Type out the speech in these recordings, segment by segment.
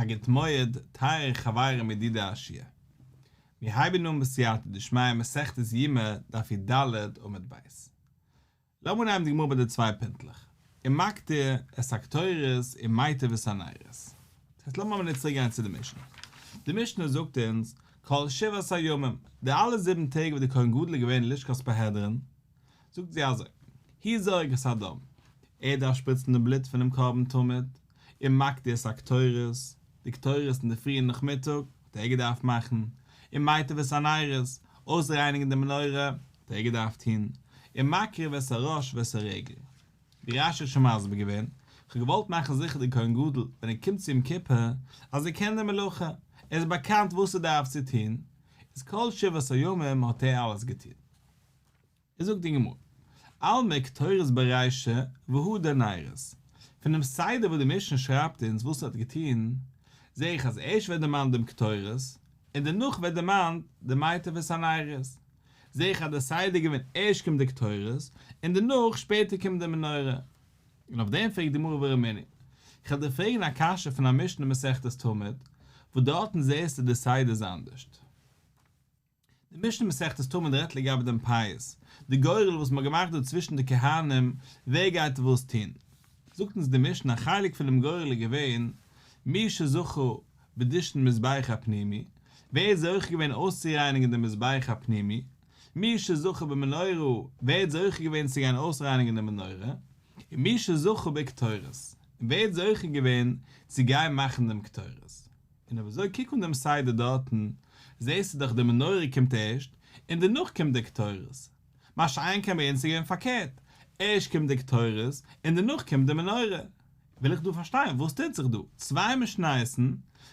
א גוט מועד, טייערע חברים ידידי השיעור. מיר הייבן אן בסייעתא דשמיא מסכת יומא דף י"ד עמוד ב'. לאמיר אנהייבן די גמרא ביי די צוויי פינטלעך. ומקטיר את הקטורת ומיטב את הנרות. דאס הייסט לאמיר א מינוט צוריק גיין צו די משנה. די משנה זאגט אונז, כל שבעת הימים, די אלע זיבן טעג וואס די כהן גדול איז געווען אין לשכת פרהדרין, זאגט זי אזוי, הוא זורק את הדם, ער דארף שפריצן די בלוט פונעם קרבן תמיד, ומקטיר את הקטורת, די קטורת אינדערפרי און נאכמיטאג האט ער געדארפט מאכן, ומיטב את הנרות, אויסרייניגן די מנורה האט ער געדארפט טון, ומקריב את הראש ואת הרגל. ווי רש"י האט שוין מסביר געווען, כ'האב געוואלט מאכן זיכער די כהן גדול ווען ער קומט צו יום כיפור אז ער קען די מלאכה, ער איז באקאנט וואס ער דארף צו טון, איז כל שבעת הימים האט ער אלעס געטון. איז זאגט די גמרא, אלמא קטורת ברישא והדר נרות, פונעם סדר וואס די משנה שרייבט אונז וואס ער האט געטון, זעה איך אז ערשט ווערט דערמאנט דעם קטורת, און דערנאך ווערט דערמאנט די מיטב את הנרות, זעה איך אז די סדר איז געווען ערשט קומט די קטורת, און דערנאך שפעטער קומט די מנורה. און אויף דעם פרעגט די גמרא ורמינהי, איך וועל דיר פרעגן א קשיא פון א משנה מסכת תמיד, וואס דארטן זעסטו די סדר איז אנדערשט. די משנה מסכת תמיד רעדט לגבי דעם פייס, די גורל וואס מ'האט געמאכט דא צווישן די כהנים ווער גייט וואס טון. זאגט אונז די משנה א חלק פונעם גורל איז געווען מי שזכה בדישון מזבח הפנימי, ווער איז זוכה געווען אויסצורייניגן דעם מזבח הפנימי, מי שזכה במנורה, ווער האט זוכה געווען צו גיין אויסרייניגן די מנורה, און מי שזכה בקטורת, און ווער האט זוכה געווען צו גיין מאכן דעם קטורת. און אויב אזוי קוק אן דעם סדר דארטן, זעסטו דאך די מנורה קומט ערשט, און דערנאך קומט די קטורת. מה שאין כן ביי אונז איז געווען פארקערט, ערשט קומט די קטורת, און דערנאך קומט די מנורה. וויל איך דא פארשטיין, וואס טוט זיך דא? צוויי משניות'ן,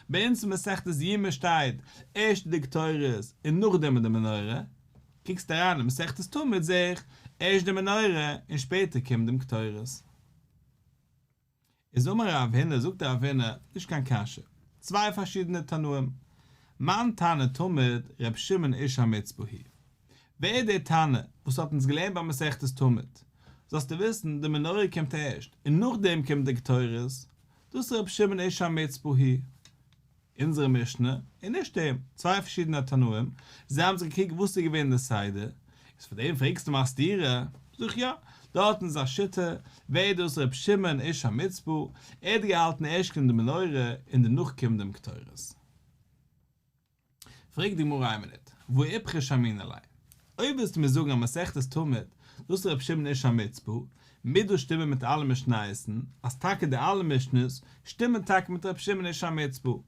ביי אונז אין מסכת יומא שטייט, ערשט די קטורת, און נאכדעם די מנורה. קוקסט אריין אין מסכת תמיד זעה איך, ערשט די מנורה, און שפעטער קומט דעם קטורת. איז אמר רב הונא, זאגט רב הונא, נישט קיין קשיא, צוויי פארשידענע תנאים, מאן תנא תמיד ר' שמעון איש המצפה היא ווער איז דער תנא וואס האט אונז געלערנט ביי מסכת תמיד, זאלסטו וויסן, די מנורה קומט ערשט און נאכדעם קומט די קטורת, דאס איז ר' שמעון איש המצפה היא אונזערע משנה איז נישט אים, צוויי פארשידענע תנאים, זיי האבן זיך געקריגט וואס איז געווען די סדר, איז פאר דעם פרעגסטו מיר א סתירה? זאג איך יא, דארטן איז א שיטה, ווער איז דאס ר' שמעון איש המצפה, ער האט געהאלטן ערשט קומט די מנורה און דערנאך קומט דעם קטורת. פרעגט די גמרא איין מינוט, והא איפכא שמעינן ליה? אויב ווילסטו מיר זאגן אז מסכת תמיד, דאס איז ר' שמעון איש המצפה, מוז דאס שטימען מיט אלע משניות'ן, אז טאקע די אלע משניות שטימען טאקע מיט ר' שמעון איש המצפה.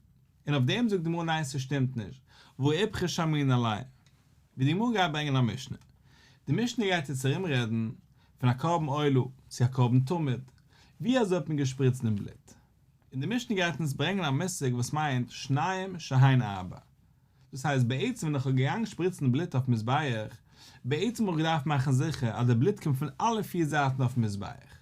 און אויף דעם זאגט די גמרא ניין ס'שטימט נישט, והא איפכא שמעינן ליה. ווי די גמרא גייט ברענגען א משנה. די משנה גייט יעצט ארום רעדן פון א קרבן עולה צו א קרבן תמיד, ווי אזוי האט מען געשפריצט דעם בלוט. און די משנה גייט אונז ברענגען א מושג וואס מיינט שניים שהן ארבע. דאס הייסט בעצם ווען איך האב געגאנגען שפריצן בלוט אויפן מזבח, בעצם האב איך געדארפט מאכן זיכער אז די בלוט קומט פון אלע פיר זייטן אויפן מזבח.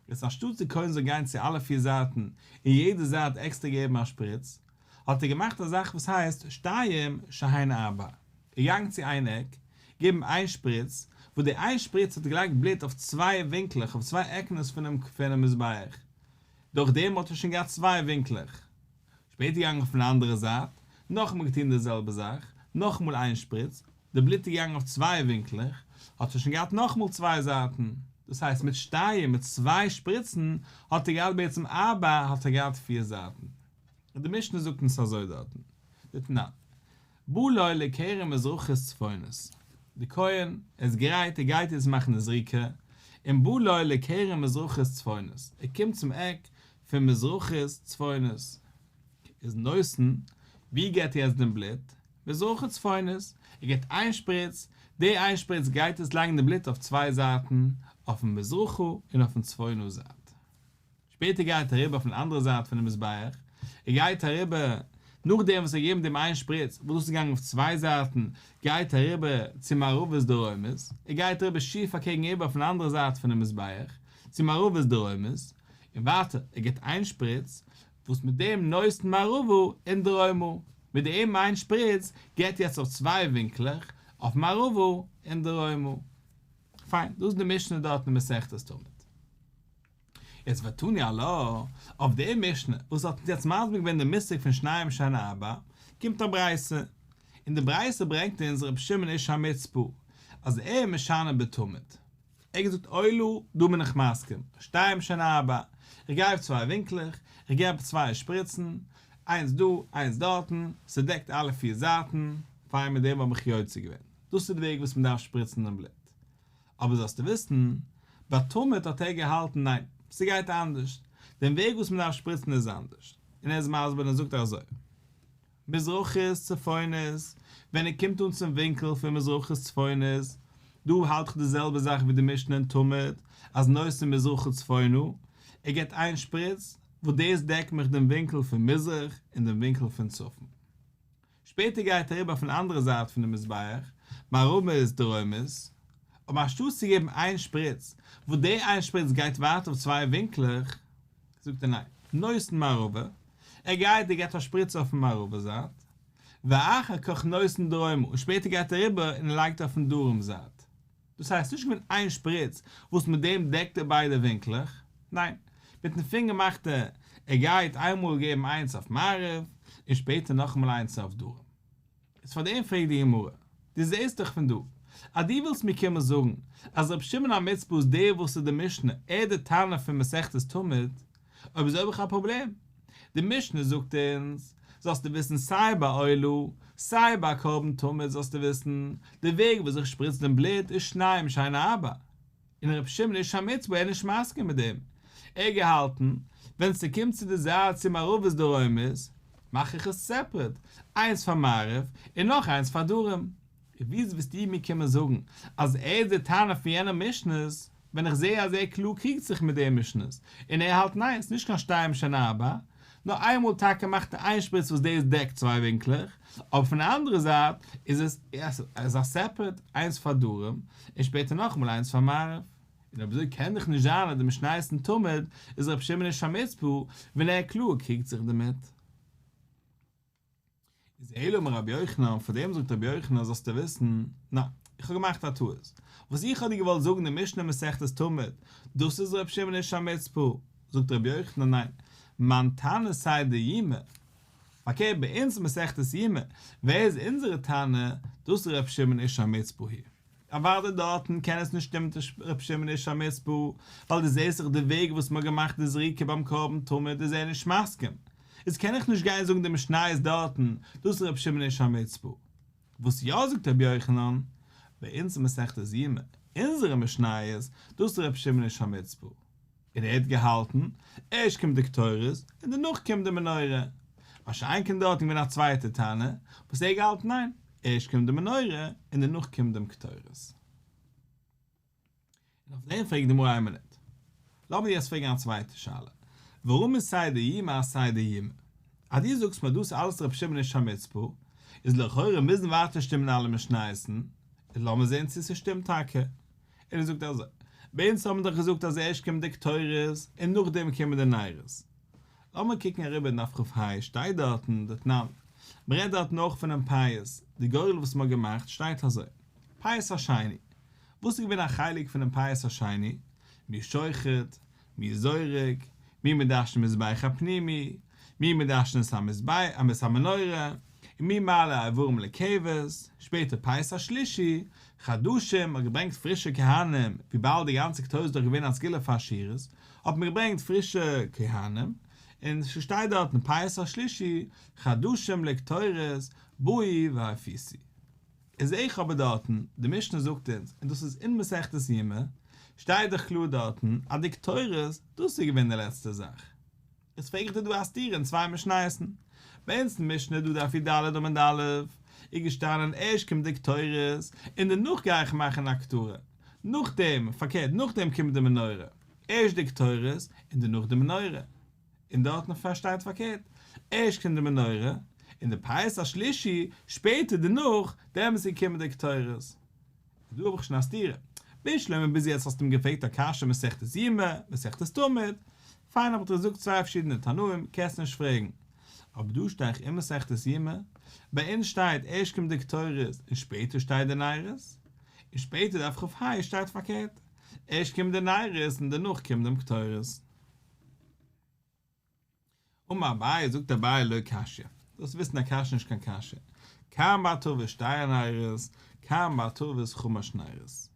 יעצט אנשטאטס די כהן זאל גיין צו אלע פיר זייטן און יעדע זייט עקסטער געבן א שפריץ, האט ער געמאכט א זאך וואס הייסט שתיים שהן ארבע, ער איז געגאנגען צו איין עק, געבן איין שפריץ, וואס די איין שפריץ האט געלייגט בלוט אויף צוויי ווינקלעך, אויף צוויי עקנס פונעם מזבח, דורך דעם האט ער שוין געהאט צוויי ווינקלעך. שפעטער געגאנגען אויפן אנדערע זייט, נאכאמאל געטון די זעלבע זאך, נאכאמאל איין שפריץ, די בלוט איז געגאנגען אויף צוויי ווינקלעך, האט ער שוין געהאט נאכאמאל צוויי זייטן, דאס הייסט מיט שתיים, מיט צוויי שפריצן, האט ער געהאט בעצם ארבע, האט ער געהאט פיר זייטן. און די משנה זאגט אונז אזוי דארטן, דתנן, בא לו לקרן מזרחית צפונית, די כהן איז גרייט ער גייט יעצט מאכן די זריקה, און בא לו לקרן מזרחית צפונית, ער קומט צום עק פון מזרחית צפונית, איז נותן, ווי געט ער יעצט דעם בלוט? מזרחה צפונית, ער געט איין שפריץ, די איין שפריץ גייט עס לייגן די בלוט אויף צוויי זייטן, אויפן מזרחה און אויפן צפונה זייט. שפעטער גייט ער אריבער אויפן אנדערע זייט פונעם מזבח, ער גייט אריבער, נאכדעם וואס ער האט געגעבן דעם איין שפריץ, וואס דאס איז געגאנגען אויף צוויי זייטן, גייט ער אריבער צו מערבית דרומית, ער גייט אריבער שיף אקעגן איבער אויפן אנדערע זייט פונעם מזבח, צו מערבית דרומית, און ווייטער, ער גיבט איין שפריץ, וואס מיט דעם נותן מערבה און דרומה, מיט דעם איין שפריץ גיבט יעצט אויף צוויי ווינקלעך, אויף מערבה און דרומה. פיין, דאס איז די משנה דארט אין מסכת תמיד. יעצט ותני עלה, אויף די משנה וואס האט אונז יעצט מסביר געווען די מושג פון שניים שהן ארבע, קומט א ברייתא, און די ברייתא ברענגט אונז ר' שמעון איש המצפה אז ער איז משנה בתמיד. ער האט געזאגט עולה, דא בין איך מסכים, שתיים שהן ארבע, איך גיי אויף צוויי ווינקלעך, איך געב צוויי שפריצן, איינס דא, איינס דארטן, ס'דעקט אלע פיר זייטן, פיין מיט דעם האב איך יוצא געווען, דאס איז די וועג וואס מ'דארף שפריצן דעם בלוט. אבער זאלסטו וויסן, ביי תמיד האט ער געהאלטן ניין, ס'גייט אנדערש, דעם וועג וואס מ'דארף שפריצן איז אנדערש, און ער איז מסביר און ער זאגט אזוי. מזרחית צפונית, ווען ער קומט אן צום ווינקל פון מזרחית צפונית, דא האלט איך די זעלבע זאך ווי די משנה אין תמיד, אז נותן מזרחה צפונה, ער געבט איין שפריץ, וואס דאס דעקט מיך דעם ווינקל פון מזרח און דעם ווינקל פון צפון. שפעטער גייט ער אריבער אויפן אנדערע זייט פון דעם מזבח, מערבית דרומית, אבער אנשטאט צו געבן איין שפריץ, וואס די איין שפריץ גייט ווייטער אויף צוויי ווינקלעך, זאגט ער ניין, נותן מערבה, ער גייט ער געבט א שפריץ אויפן מערבה זייט, ואחר כך נותן דרומה, און שפעטער גייט ער אריבער און ער לייגט אויפן דרום זייט. דאס הייסט נישט געווען איין שפריץ וואס מיט דעם דעקט ער ביידע ווינקלעך, ניין, מיטן פינגער מאכט ער, ער גייט איינמאל געבן איינס אויף מערב, און שפעטער נאכאמאל איינס אויף דרום. איז פאר דעם פרעגט די גמרא, דו זעסט דאך פון דא, אז דו ווילסט מיר קומען זאגן אז רבי שמעון המצפה איז דער וואס איז די משנה, ער איז די תנא פון מסכת תמיד, אויב אזוי האב איך א פראבלעם, די משנה זאגט אונז, זאלסטו וויסן סיי ביי עולה, סיי ביי קרבן תמיד זאלסטו וויסן, די וועג וואס איך שפריץ דעם בלוט איז שניים שהן ארבע, און רבי שמעון איש המצפה ער איז נישט מסכים מיט דעם, ער האט געהאלטן, ווען ס'קומט צו די זייט צו מערבית דרומית, מאך איך עס סעפערעט, איינס פאר מערב און נאך איינס פאר דרום. און וויאזוי וועסטו מיר קומען זאגן אז ער איז די תנא פון יענע משנה'ס, ווען איך זעה אז ער קלאר קריגט זיך מיט די משנה'ס, און ער האלט ניין, ס'נישט קיין שתיים שהן ארבע, נאר איינמאל טאקע מאכט ער איין שפריץ וואס דאס דעקט צוויי ווינקלעך, אבער פון די אנדערע זייט איז עס איז א סעפערעט, איינס פאר דרום, און שפעטער נאכאמאל איינס פאר מערב. און אויב אזוי קען דאך נישט זיין אז די משניות אין תמיד איז ר' שמעון איש המצפה ווען ער קלאר קריגט זיך דערמיט. איז אלא אמר רבי יוחנן, פאר דעם זאגט רבי יוחנן זאלסטו וויסן, ניין, איך האב געמאכט א טעות, וואס איך האב דיר געוואלט זאגן די משנה מסכת תמיד, דאס איז ר' שמעון איש המצפה, זאגט רבי יוחנן ניין, מאן תנא סדר יומא, פארקערט ביי אונז מסכת יומא, ווער איז אונזערע תנא, דאס איז ר' שמעון איש המצפה היא. אוודאי דארטן קען עס נישט שטימען מיט ר' שמעון איש המצפה, ווייל דו זעסט דאך די וועג וואס מ'האט געמאכט די זריקה ביים קרבן תמיד איז ער נישט מסכים, איז קען איך נישט גיין זאגן די משניות דארטן, דאס איז ר' שמעון איש המצפה. וואס יא זאגט רבי יוחנן, ביי אונז אין מסכת יומא, אונזערע משניות, דאס איז ר' שמעון איש המצפה. און ער האט געהאלטן, ערשט קומט די קטורת, און דערנאך קומט די מנורה. מה שאין כן דארט איז געווען א צווייטע תנא, וואס ער האט געהאלטן ניין, ערשט קומט די מנורה, און דערנאך קומט דעם קטורת. און אויף דעם פרעגט די גמרא איין מינוט. לאמיר יעצט פרעגן א צווייטע שאלה. ורמי סדר יומא אסדר יומא. אז דו זאגסט מיר דאס אלעס רבי שמעון איש המצפה, איז לכאורה מוזן ווייטער שטימען אלע משניות'ן, איז לאמיר זען צו ס'שטימט טאקע. און ער זאגט אזוי, ביי אונז האט מען דאך געזאגט אז ערשט קומט די קטורת און נאכדעם קומען די ניירות. לאמיר קוקן אריבער אין דף כ"ה, שטייט דארטן דתנן, מען רעדט דארטן אויך פונעם פייס, די גורל וואס מען האט געמאכט, שטייט אזוי, פייס השני, וואס איז געווען א חלק פונעם פייס השני, מי שוחט, מי זורק, מי מדשן מזבח הפנימי, מי מדשן את המזבח, את המנורה, ומי מעלה איברים לכבש, שפעטער פייס השלישי, חדשים, מ'האט געברענגט פרישע כהנים, וויבאלד די גאנצע קטורת איז דאך געווען א סגולה פאר עשירות, האט מען געברענגט פרישע כהנים, און ס'שטייט דארטן פייס השלישי, חדשים לקטורת, באו והפיסו. איז זעה איך אבער דארטן, די משנה זאגט אונז, און דאס איז אין מסכת יומא, שטייט דאך קלאר דארטן אז די קטורת, דאס איז געווען די לעצטע זאך. איז פרעג איך דיר דא א סתירה אין צוויי משניות'ן. ביי אונז אין משנה דא דף י"ד עמוד א', איז געשטאנען ערשט קומט די קטורת, און דערנאך גיי איך מאכן א קטרה. נאכדעם, פארקערט, נאכדעם קומט די מנורה. ערשט די קטורת, און דערנאך די מנורה. און דארטן שטייט פארקערט, ערשט קומט די מנורה, און די פייס השלישי, שפעטער דערנאך, דעמאלטס איז געקומען די קטורת. דא האב איך שוין א סתירה. בשלמא ביז יעצט האסטו אים געפרעגט א קשיא מסכת יומא, מסכת תמיד, פיין האב איך דיר געזאגט צוויי פארשידענע תנאים, קענסט נישט פרעגן. אבער דא שטיי איך אין מסכת יומא, ביי אונז שטייט ערשט קומט די קטורת און שפעטער שטייט די נרות, און שפעטער דף כ"ה שטייט פארקערט, ערשט קומט די נרות און דערנאך קומט דעם קטורת. אמר אביי, זאגט אביי לא קשיא, זאלסט וויסן א קשיא נישט קיין קשיא, כאן בהטבת שתי הנרות, כאן בהטבת חמש נרות.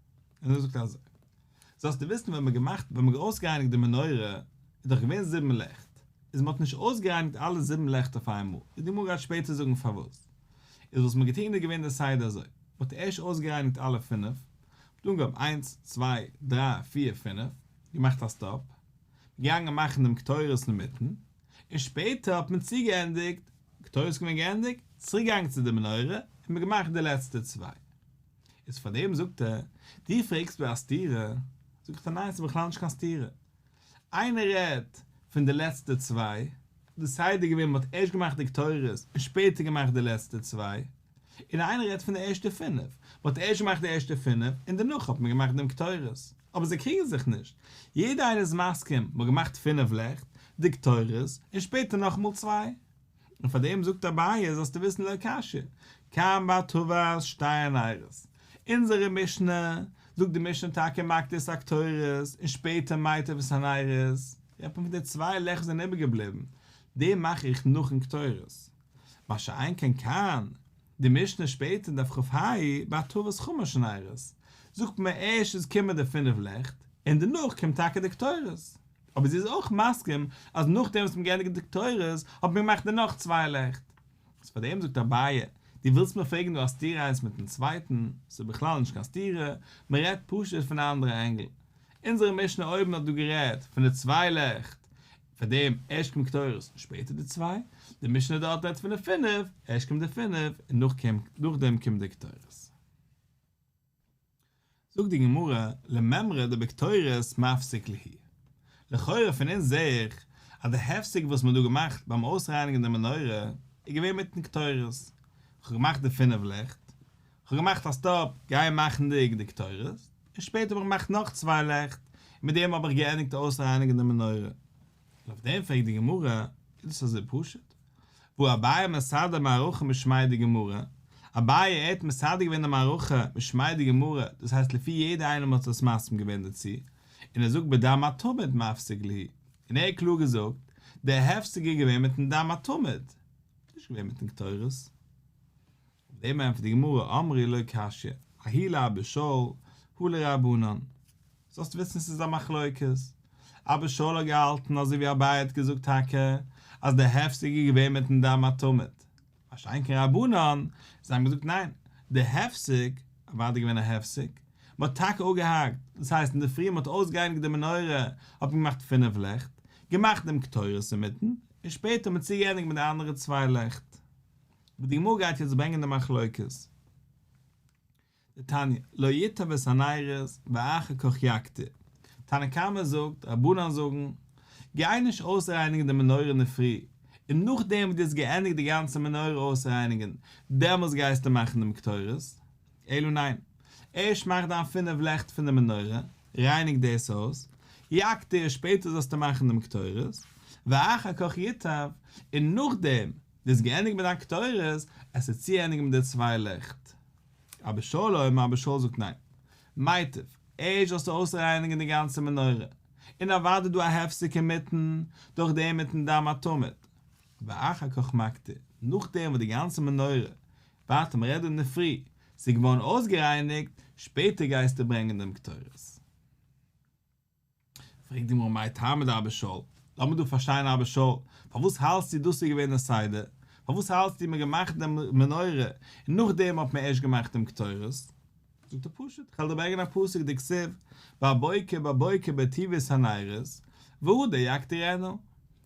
און ער זאגט אזוי, זאלסטו וויסן ווען מ'האט געמאכט, ווען מ'האט אויסגערייניגט די מנורה, איז דאך געווען זיבן לעכט, איז מ'האט נישט אויסגערייניגט אלע זיבן לעכט אויף איינמאל, ווי די גמרא גייט שפעטער זאגן פארוואס. איז וואס מ'האט געטון איז געווען די סדר אזוי, מ'האט ערשט אויסגערייניגט אלע פינף, מ'האט אנגעהויבן איינס, צוויי, דריי, פיר, פינף, געמאכט א סטאפ, געגאנגען מאכן דעם קטורת אינמיטן, און שפעטער האט מען צוגעענדיגט, קטורת איז געווען געענדיגט, צוריק געגאנגען צו די מנורה, און מען געמאכט די לעצטע צוויי. איז פאר דעם זאגט ער, דו פרעגסט מיר א סתירה, זאג איך דיר ניין ס'איז בכלל נישט קיין סתירה, איינער רעדט פון די לעצטע צוויי, די סדר איז געווען מען האט ערשט געמאכט די קטורת און שפעטער געמאכט די לעצטע צוויי, און איינער רעדט פון די ערשטע פינף, מען האט ערשט געמאכט די ערשטע פינף און דערנאך האט מען געמאכט דעם קטורת, אבער זיי קריגן זיך נישט, יעדער איינער איז מסכים, מען האט געמאכט פינף לעכט, די קטורת, און שפעטער נאכאמאל צוויי. און פאר דעם זאגט אביי זאלסטו וויסן לא קשיא, כאן בהטבת שתי הנרות, אונזערע משנה, זאגט די משנה טאקע מקטיר את הקטורת און שפעטער מיטיב את הנרות, רעדט מען פון די צוויי לעכט וואס זענען איבערגעבליבן, די מאך איך נאכן קטורת. מה שאין כן כאן, די משנה שפעטער אין דף כ"ה בהטבת חמש נרות, זאגט מען ערשט איז קומען די פינף לעכט, און דערנאך קומט טאקע די קטורת. אבער זי איז אויך מסכים אז נאכדעם וואס מ'האט געענדיגט די קטורת האט מען געמאכט די נאך צוויי לעכט. איז פאר דעם זאגט אביי, דו ווילסט מיר פרעגן דא א סתירה איינס מיטן צווייטן, ס'איז בכלל נישט קיין סתירה, מ'רעדט פשוט פון א אנדערע ענגל. אונזערע משנה אויבן האט דא גערעדט פון די צוויי לעכט, פאר דעם ערשט קומט קטורת און שפעטער די צוויי, די משנה דארט רעדט פון די פינף, ערשט קומט די פינף און נאכדעם קומט די קטורת. זאגט די גמרא, למימרא דבקטורת מפסיק להו. לכאורה פון אונז זעה איך אז די הפסק וואס מען האט דא געמאכט ביים אויסרייניגן די מנורה איז געווען מיטן קטורת. כ'האב געמאכט די פינף לעכט, כ'האב געמאכט א סטאפ גיי מאכנדיג די קטורת, און שפעטער האב איך געמאכט נאך צוויי לעכט, און מיט דעם האב איך געענדיגט אויסרייניגן די מנורה. און אויף דעם פרעגט די גמרא, איז דאס אזוי פשוט? והא אביי מסדר מערכה משמיה דגמרא, אביי ער האט מסדר געווען די מערכה משמיה דגמרא, דאס הייסט לפי יעדער איינעם האט עס מסכים געווען דערצו, און ער זאגט בדם התמיד מפסיק להו, און ער האט קלאר געזאגט, דער הפסק איז געווען מיטן דם התמיד, נישט געווען מיטן קטורת. אויף דעם ענטפערט די גמרא אמרי לא קשיא, ההוא לאבא שאול, הא לרבנן. זאלסט וויסן ס'איז א מחלוקת. אבא שאול האט געהאלטן אזוי ווי אביי האט געזאגט טאקע אז די הפסק איז געווען מיטן דם התמיד. מה שאין כן רבנן, זיי האבן געזאגט ניין, די הפסק, אוודאי געווען א הפסק, מ'האט טאקע אפגעהאקט, דאס הייסט אינדערפרי מ'האט אויסגערייניגט די מנורה האט מען געמאכט פינף לעכט, געמאכט דעם קטורת אינמיטן, און שפעטער האט מען צוגעענדיגט מיט די אנדערע צוויי לעכט. וואס די גמרא גייט יעצט ברענגען די מחלוקת. דתניא, לא ייטב את הנרות ואחר כך יקטיר. תנא קמא זאגט, רבנן זאגן, גיי נישט אויסרייניגן די מנורה אינדערפרי, און נאכדעם וואס דו האסט געענדיגט די גאנצע מנורה אויסרייניגן, דעמאלס גייסטו מאכן דעם קטורת. אלא ניין, ערשט מאך דיין פינף לעכט פון די מנורה, רייניג דאס אויס, יקטיר, שפעטער זאלסטו מאכן דעם קטורת, ואחר כך ייטב, און נאכדעם דו האסט געענדיגט מיט דיין קטורת, עסטו צוענדיגן מיט די צוויי לעכט. אבא שאול אומר, אבא שאול זאגט ניין. מיטב, ערשט זאלסטו אויסרייניגן די גאנצע מנורה, און אוודאי דא א הפסק אינמיטן, דורך דעם מיטן דם התמיד. ואחר כך מקטיר, נאכדעם וואס די גאנצע מנורה, ווייטער מ'רעדט דא אינדערפרי, ס'איז געווארן אויסגערייניגט, שפעטער גייסטו ברענגען דעם קטורת. פרעגט די גמרא מאי טעמא דאבא שאול, לאמיר דא פארשטיין אבא שאול, פארוואס האלטסטו דאס איז געווען די סדר, פארוואס האלטסטו מ'האט געמאכט דעם מנורה און נאכדעם האט מען ערשט געמאכט דעם קטורת? זאגט ער פשוט, כ'וועל דיר ברענגען א פסוק דכתיב בבוקר בבוקר בהיטיבו את הנרות והדר יקטירנה,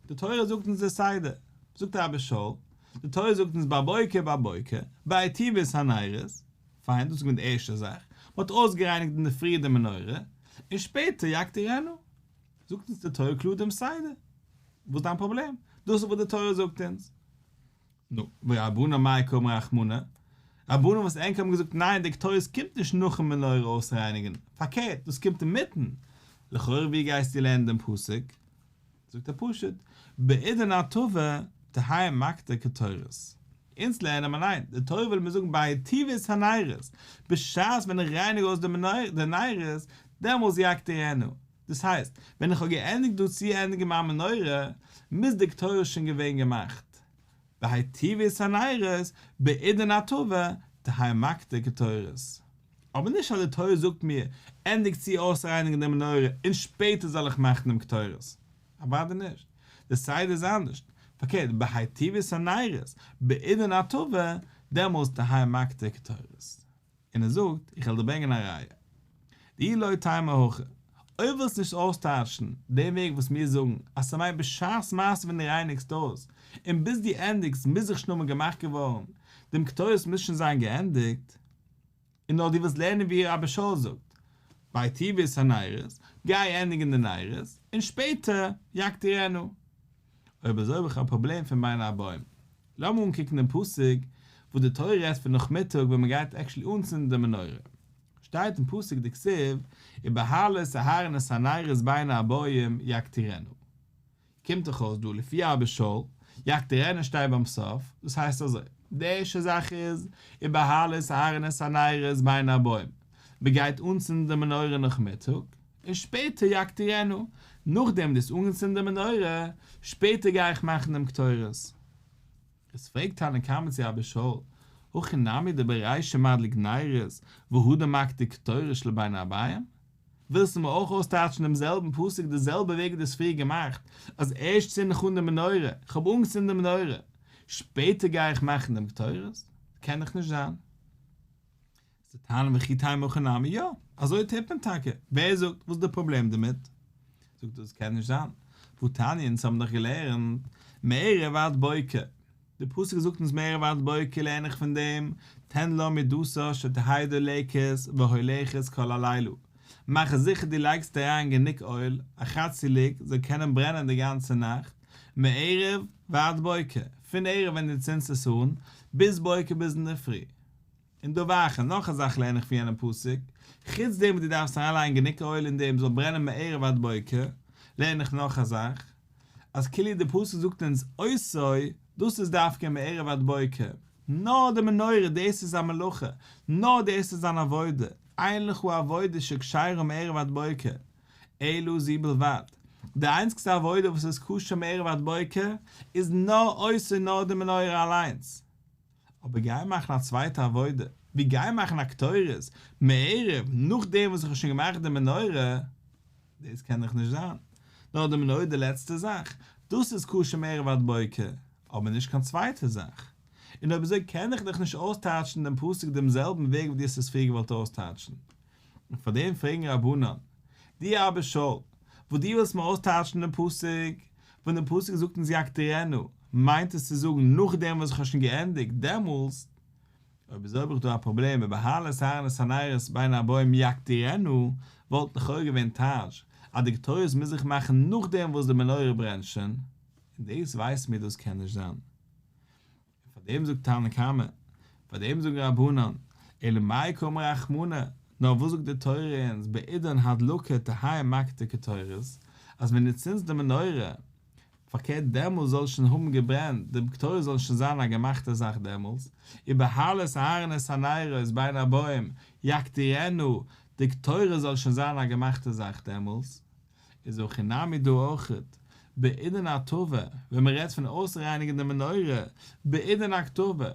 די תורה זאגט אונז די סדר, זאגט אבא שאול, די תורה זאגט אונז בבוקר בבוקר בהיטיבו את הנרות, פיין, דאס איז געווען די ערשטע זאך, מען האט אויסגערייניגט אינדערפרי די מנורה, און שפעטער יקטירנה. זאגט אונז די תורה קלאר דעם סדר. וואס איז דיין פראבלעם? דאס איז וואס די תורה זאגט אונז. נו, ורבנן מאי קאמר רחמנא? רבנן וואס ענק האבן געזאגט ניין די קטורת קומט נישט נאכן מנורה אויסרייניגן, פארקערט דאס קומט אינמיטן, לכאורה ווי גייסטו לערנען דעם פסוק? זאגט ער פשוט, בעידן הטבה תהא מקטר קטורת. אונז לערנען מיר ניין, די תורה וויל מיר זאגן בהיטיבו את הנרות, בשעת ווען איך רייניג אויס די מנורה, די נרות, דעמאלס יקטירנה. דאס הייסט, ווען איך האב געענדיגט דא צו ענדיגן מיין מנורה, מוז די קטורת שוין געווען געמאכט. בהיטיבו את הנרות, בעידן הטבה, תהא מקטיר קטורת. אבער נישט אז די תורה זאגט מיר, ענדיג צו אויסרייניגן די מנורה און שפעטער זאל איך מאכן דעם קטורת. אוודאי נישט. די סדר איז אנדערש. פארקערט, בהיטיבו את הנרות, בעידן הטבה, דעמאלס תהא מקטיר קטורת. און ער זאגט, איך וועל דיר ברענגען א ראיה. דאי לא תימא הכי, אויב ווילסט נישט אויסטייטשן דעם וועג וואס מיר זאגן אז ס'מיינט בשעת מעשה ווען דו רייניגסט אויס, און ביז דו ענדיגסט מוז זיך שוין האבן געמאכט געווארן, דעם קטורת מוז שוין זיין געענדיגט, און נאר דו ווילסט לערנען ווי אבא שאול זאגט, בהיטיבו את הנרות, גיי ענדיגן די נרות, און שפעטער יקטירנה. אויב אזוי האב איך א פראבלעם פון בין הערבים. לאמיר אנקוקן דעם פסוק וואס די תורה רעדט פון נאכמיטאג ווען מען גייט עקשעלי אנצינדן די מנורה. שטייט אין פסוק דכתיב ובהעלת אהרן את הנרות בין הערבים יקטירנה. קומט דאך אויס דא לפי אבא שאול, יקטירנה שטייט ביים סוף, דאס הייסט אזוי, די ערשטע זאך איז ובהעלת אהרן את הנרות בין הערבים, מען גייט אנצינדן די מנורה נאכמיטאג, און שפעטער יקטירנה, נאכדעם דו האסט אנגעצינדן די מנורה, שפעטער גיי איך מאכן דעם קטורת. איז פרעגט תנא קמא צו אבא שאול, הכי נמי דברישא מדליק נרות והדר מקטיר קטורת של בין הערבים? ווילסטו מיר אויך אויסטייטשן דעם זעלבן פסוק די זעלבע וועג ווי דו האסט פריער געמאכט, אז ערשט צינד איך אן די מנורה, איך האב אנגעצינדן די מנורה, שפעטער גיי איך מאכן דעם קטורת? קען דאך נישט זיין. זיי טענה'ן וכי תימא הכי נמי, יא, אזוי טוט מען טאקע, ווער זאגט, וואס איז די פראבלעם דערמיט? זאגט ער דאס קען נישט זיין, והתניא אונז האבן דאך געלערנט מערב עד בוקר, די פסוק זאגט אונז מערב עד בוקר לערן איך פון דעם, תן לה מדתה שתהא דולקת והולכת כל הלילה, מאך זיכער דו לייגסט אריין גענוג אויל, א חצי לוג, זאל קענען ברענען די גאנצע נאכט, מערב ועד בוקר, פון ערב ווען דו צינדסט עס אן, ביז בוקר ביז אינדערפרי. און דבר אחר, נאך א זאך לערן איך פון יענעם פסוק, חוץ דעם וואס דו דארפסט אריינלייגן גענוג אויל אין דעם זאל ברענען מערב עד בוקר, לערן איך נאך א זאך, אז כאילו די פסוק זאגט אונז אותו, דאס איז דווקא מערב עד בוקר, נאר די מנורה דאס איז א מלאכה, נאר דאס איז אן עבודה, אין לך עבודה שכשרה מערב עד בוקר, אלא זו בלבד, די איינציגסטע עבודה וואס איז כשר מערב עד בוקר, איז נאר אותו נאר די מנורה אליינס. אבער גיי מאכן א צווייטע עבודה, ווי גיי מאכן א קטורת מערב נאכדעם וואס איך האב שוין געמאכט די מנורה, דאס קען דאך נישט זיין, נאר די מנורה די לעצטע זאך, דאס איז כשר מערב עד בוקר, אבער נישט קיין צווייטע זאך. און אויב אזוי קען איך דאך נישט אויסטייטשן דעם פסוק דעם זעלבן וועג ווי דו האסט עס פריער געוואלט אויסטייטשן. און פאר דעם פרעגן רבנן, דו אבא שאול, וואס דו ווילסט מיר אויסטייטשן דעם פסוק, ווען דער פסוק זאגט אונז יקטירנה, מיינט עס צו זאגן נאכדעם וואס איך האב שוין געענדיגט, דעמאלסט, אויב אזוי האב איך דא א פראבלעם, ובהעלת אהרן את הנרות בין הערבים יקטירנה, וואלט לכאורה געווען טייטש, אז די קטורת מוז זיך מאכן נאכדעם וואס די מנורה ברענט שוין, און דאס ווייסן מיר דאס קען נישט זיין. און פאר דעם זאגט תנא קמא, פאר דעם זאגן רבנן, אלא מאי קאמר רחמנא, נאר וואס זאגט די תורה אונז בעידן הדלקה תהא מקטיר קטורת, אז ווען דו צינדסט די מנורה, פארקערט דעמאלס זאל שוין האבן געברענט, די קטורת זאל שוין זיין א געמאכטע זאך דעמאלס, ובהעלת אהרן את הנרות בין הערבים יקטירנה, די קטורת זאל שוין זיין א געמאכטע זאך דעמאלס. איז הכא נמי דא אויכעט, בעידן הטבה, ווען מען רעדט פון אויסרייניגן די מנורה, בעידן הקטבה,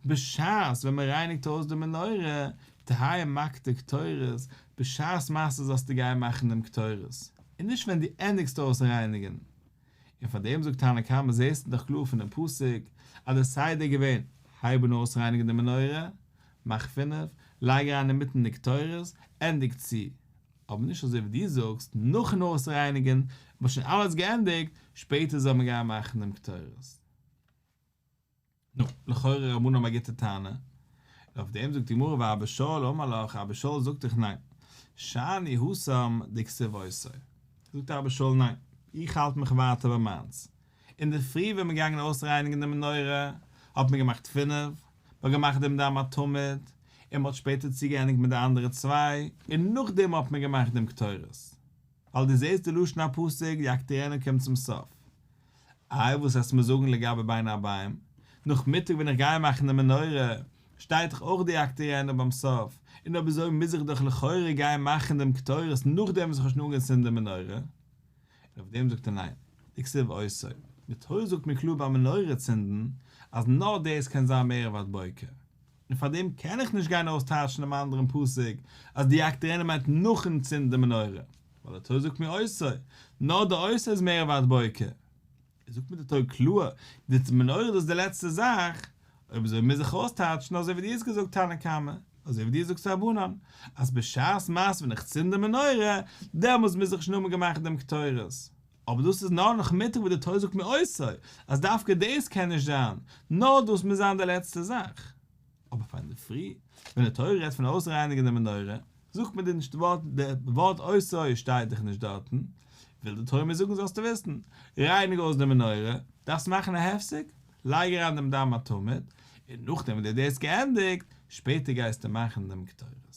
בשעת ווען מען רייניגט אויס די מנורה, תהא מקטיר קטורת, בשעת מעשה זאלסטו גיין מאכן דעם קטורת, און נישט ווען דו ענדיגסט אויסרייניגן. און פאר דעם זאגט תנא קמא זעסטו דאך קלאר פונעם פסוק אז די סדר איז געווען, הייב אן אויסרייניגן די מנורה, מאך פינף, לייג אריין אינמיטן די קטורת, ענדיג צו, אבער נישט אזוי ווי דו זאגסט, נאכן אויסרייניגן, מ'האט שוין אלעס געענדיגט, שפעטער זאל מען גיין מאכן דעם קטורת. נו, לכאורה רבנן האבן א גוטע טענה. און אויף דעם זאגט די גמרא ואבא שאול אמר לך, אבא שאול זאגט דיך ניין, שאני התם דכתיב אותו. זאגט אבא שאול ניין, איך האלט מיך ווייטער ביי מיינס. אינדערפרי ווען מ'איז געגאנגען אויסרייניגן די מנורה, האט מען געמאכט פינף, מ'האט געמאכט דעם דם התמיד, און מ'האט שפעטער צוגעענדיגט מיט די אנדערע צוויי, און נאכדעם האט מען געמאכט דעם קטורת. ווייל דו זעסט די לשון הפסוק יקטירנה קומט צום סוף. איי וואס וועסטו מיר זאגן לגבי בין הערבים? נאכמיטאג ווען איך גיי מאכן די מנורה, שטייט דאך אויך די יקטירנה ביים סוף, און אויב אזוי מוז איך דאך לכאורה גיין מאכן דעם קטורת נאכדעם וואס איך האב שוין אנגעצינדן די מנורה, און אויף דעם זאגט ער ניין, דכתיב אותו, די תורה זאגט מיר קלאר ביי מנורה צינדן אז נאר דאס קען זיין מערב עד בוקר, און פאר דעם קען איך נישט גיין אויסטייטשן דעם אנדערן פסוק אז די יקטירנה מיינט נאכן צינדן די מנורה, ווייל די תורה זאגט מיר אותו, נאר די אותו איז מערב עד בוקר. זאגט מיר די תורה קלאר, די מנורה דאס איז די לעצטע זאך, אויב אזוי מוז איך אויסטייטשן אזוי ווי דו האסט געזאגט תנא קמא, אזוי ווי דו זאגסט רבנן, אז בשעת מעשה ווען איך צינד די מנורה, דעמאלס מוז איך שוין האבן געמאכט דעם קטורת. אבער דאס איז נאר נאכמיטאג וואס די תורה זאגט מיר אותו, אז דווקא דאס קען נישט זיין, נאר דאס מוז זיין די לעצטע זאך. אבער פאר אינדערפרי, ווען די תורה רעדט פון אויסרייניגן די מנורה, זאגט מען דיר נישט די ווארט, די ווארט אותו שטייט דאך נישט דארטן, וויל די תורה מיר זאגן זאלסטו וויסן, רייניג אויס די מנורה, דארפסט מאכן א הפסק, לייג אריין דעם דם התמיד, און נאכדעם ווען דו האסט דאס געענדיגט, שפעטער גייסטו מאכן דעם קטורת.